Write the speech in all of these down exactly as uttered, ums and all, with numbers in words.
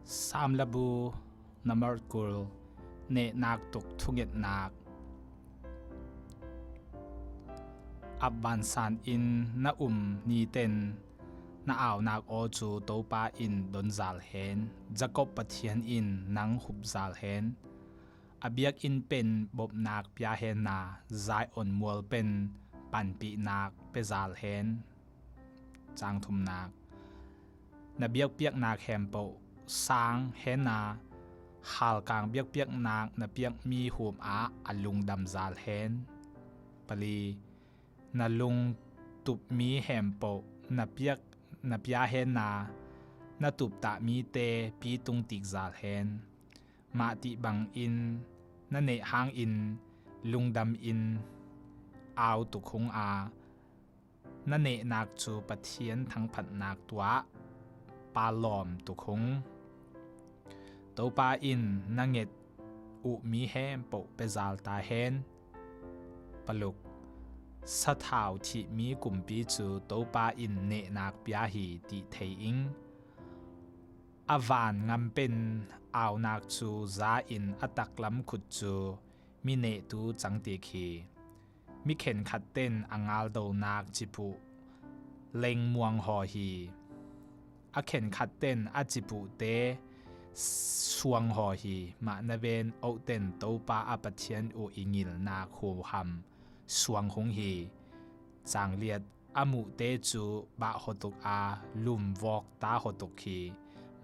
Samlabu namar kul, nehnâk tuk thungetnâk. Ap vansan in na um niten na aunâk aw chu Topa in don zâl hen, Jakob Pathian in nang hup zâl hen. A biakin pen bopnâk pia hen na, Zion mual pen panpihnâk pe zâl hen. Chang thumnâk. Na biakpiaknâk hemphoh sâng hen na, halkâng biakpiaknâk na piak mi huom ah a lungdam zâl hen. Pali. Na lungtup mi hemphoh na piak, na pia hen na, na tuptah mite pi tung tik zâl hen. Mah ti bangin na neh hangin lungdam in au tuk hung a, na nehnâk chu Pathian thangphatnâk tua pha lawm tuk hung. Topa in na nget uh mi hemphoh pe zâl ta hen. Paluk. Sathau thih mi kumpi chu Topa in nehnâk pia hi ti thei ing. A van ngam pen aunâk chu za in a taklam khut chu mi nehtu chang tik hi. Mi khenkhatte'n a ngaldonâk chipuh lengmuang haw hi. A khenkhatte'n a chipuhte suang haw hi. Mah na ven, ote'n Topa a Pathian uh i ngilnâk huham suang hung hi. Chang liat. A muhte chu bah haw tuk a, lum vawk ta haw tuk hi.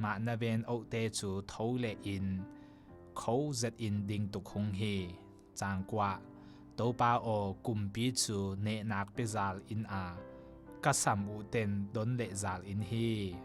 Mah na ven, ote chu tho le in kho zet in ding tuk hung hi. Chang kua. Topa aw, kumpi chu nehnâk pe zâl in a, ka sam uhte'n don le zâl in hi.